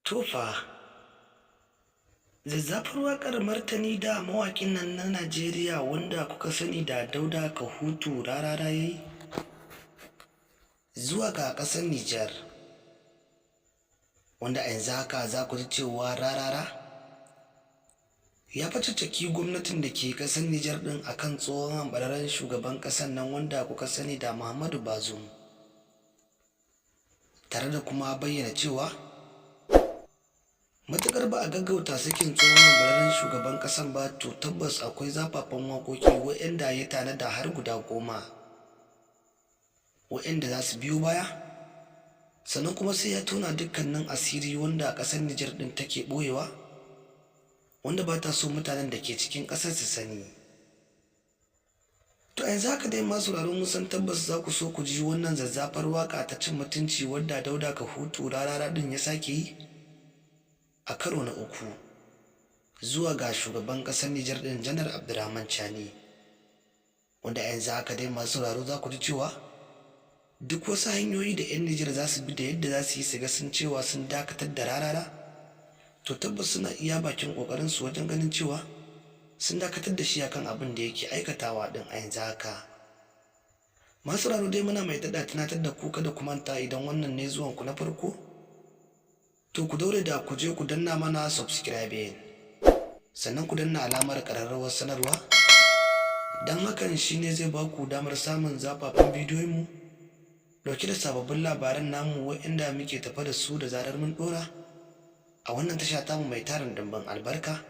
To fa, zazzafar waƙar martani da mawaƙin nan na Najeriya wanda kuka sani da Dauda Kahutu Rarara ya yi zuwa ga ƙasar Nijar, wanda a yanzu haka za ku ji cewa Rarara ya facaccaki gwamnatin da ke ƙasar Nijar ɗin a kan tsohon hambararren shugaban ƙasar nan wanda kuka sani da Muhammadu Bazoum, tare da kuma bayyana cewa matuƙar ba a gaggauta sakin tsohon hambararren shugaban ƙasar ba, to tabbas akwai zafafan waƙoƙi waɗanda ya tanada har guda 10 waɗanda za su biyo baya, sannan kuma sai ya tona dukkanin asiri wanda ƙasar Nijar ɗin take ɓoyewa, wanda ba ta so mutanen da ke cikin ƙasar su sani. To a yanzu haka dai, masu sauraro, mun san tabbas za ku so ku ji wannan zazzafar waƙa ta cin mutunci wadda Dauda Kahutu Rarara ɗin ya sake yi a karo na uku zuwa ga shugaban ƙasar Nijar ɗin, Janar Abdurrahman Chani, wanda a yanzu haka dai, masu sauraro, za ku ji cewa duk wasu hanyoyi da 'yan Nijar za su bi da yadda za su yi su ga sun cewa sun dakatar da Rarara, to tabbas suna iya bakin ƙoƙarinsu wajen ganin cewa sun dakatar da shi akan abin da yake aikatawa ɗin a yanzu haka. Masu sauraro dai, muna mai daɗa tunatar da ku, kada ku manta, idan wannan ne zuwanku na farko, to ku daure da ku je ku danna mana subscribing, sannan ku danna alamar ƙararrawar sanarwa, don hakan shine zai ba ku damar samun zafafan bidiyoyinmu ɗauke da sababbin labaran namu waɗanda muke tafa da su da zarar mun ɗora a wannan tasha tamu mai tarin dimbin albarka.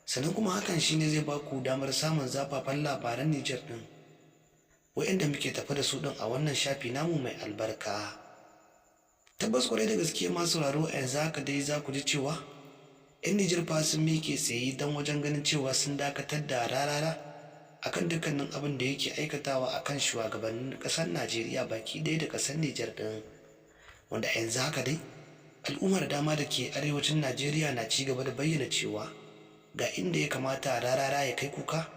Sannan kuma hakan shine zai ba ku damar samun zafafan labaran Nijar ɗin waɗanda muke tafa da su ɗin a wannan shafi namu mai albarka. Tabbas, kwarai da gaske, masu sauraro, a yanzu haka dai za ku ji cewa 'yan Nijar fa sun miƙe tsaye don wajen ganin cewa sun dakatar da Rarara akan dukkanin abin da yake aikatawa akan shugabannin ƙasar Najeriya baki ɗaya da ƙasar Nijar ɗin, wanda a yanzu haka dai al'ummar dama da ke arewacin Najeriya na ci gaba da bayyana cewa ga inda ya kamata Rarara ya kai kuka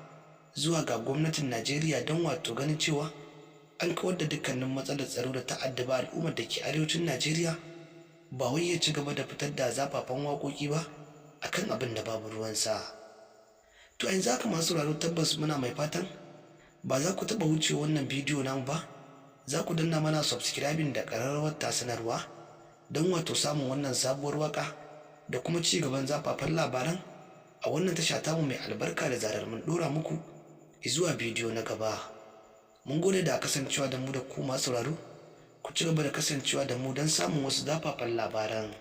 zuwa ga gwamnatin Najeriya don wato ganin cewa an kawar da dukkanin matsalar tsaro da ta addaba al'ummar da ke arewacin Najeriya, ba wai ya ci gaba da fitar da zafafan waƙoƙi ba akan abin da babu ruwansa. To a yanzu haka, masu sauraro, tabbas muna mai fatan ba za ku taɓa wuce wannan bidiyo namu ba, za ku danna mana subscribing da ƙararrawar ta sanarwa don wato samun wannan sabuwar waƙa da kuma ci gaban zafafan labaran a wannan tasha tamu mai albarka da zarar mun ɗora muku zuwa bidiyo na gaba. Mun gode da kasancewa da mu da ku, masu sauraro. Ku ci gaba da kasancewa da mu don samun wasu zafafan labaran.